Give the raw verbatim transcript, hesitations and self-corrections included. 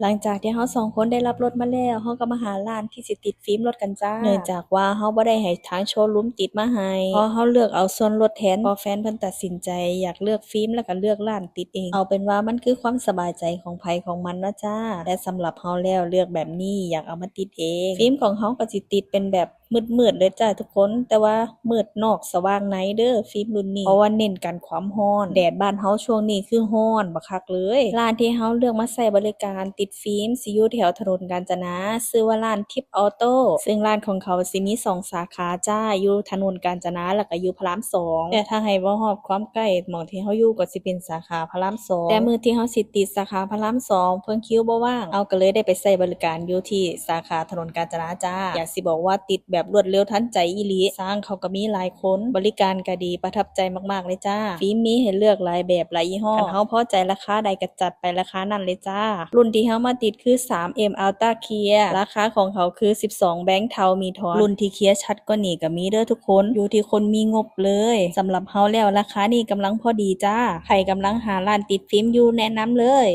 หลังจากที่เฮาสองคนได้รับรถมาแล้ว เฮาก็มาหาร้านที่สิติดฟิล์มรถกันจ้า เนื่องจากว่าเฮาบ่ได้ให้ทางโชว์รูมติดมาให้ เพราะเฮาเลือกเอาส่วนลดแทน เพราะแฟนเพิ่นตัดสินใจอยากเลือกฟิล์มแล้วก็เลือกร้านติดเอง เอาเป็นว่ามันคือความสบายใจของไผของมันเนาะจ้า และสำหรับเฮาแล้วเลือกแบบนี้อยากเอามาติดเอง ฟิล์มของเฮาก็สิติดเป็นแบบ มืดๆเลยจ้าทุกคน แต่ว่ามืดนอกสว่างในเด้อ ฟิล์มรุ่นนี้ เพราะว่าเน้นกันความร้อน แดดบ้านเฮาช่วงนี้คือร้อนบักคักเลย ร้านที่เฮาเลือกมาใช้บริการติดฟิล์มสิอยู่แถวถนนกาญจนา ชื่อว่าร้านทิพย์ออโต้ ซึ่งร้านของเขาสิมีสองสาขาจ้า อยู่ถนนกาญจนาแล้วก็อยู่พระรามสอง แต่ถ้าให้เว้าฮอดความใกล้ หม่องที่เฮาอยู่ก็สิเป็นสาขาพระรามสอง แต่มื้อที่เฮาสิติดสาขาพระรามสอง เพิ่นคิวบ่ว่าง เฮาก็เลยได้ไปใช้บริการอยู่ที่สาขาถนนกาญจนาจ้า อยากสิบอกว่าติดแบบรวดเร็วทันใจอีหลี ช่างเขาก็มีหลายคน บริการก็ดี ประทับใจมากๆเลยจ้า ฟิล์มมีให้เลือกหลายแบบหลายยี่ห้อ คันเฮาพอใจราคาใดก็จัดไปราคานั้นเลยจ้า รุ่นที่เฮามาติดคือ สามเอ็ม Ultra Clear ราคาของเขาคือ สิบสอง แบงค์เทามีทอน รุ่นที่เคลียร์ชัดกว่านี้ก็มีเด้อทุกคน อยู่ที่คนมีงบเลย สำหรับเฮาแล้วราคานี้กำลังพอดีจ้า ใครกำลังหาร้านติดฟิล์มอยู่แนะนำเลย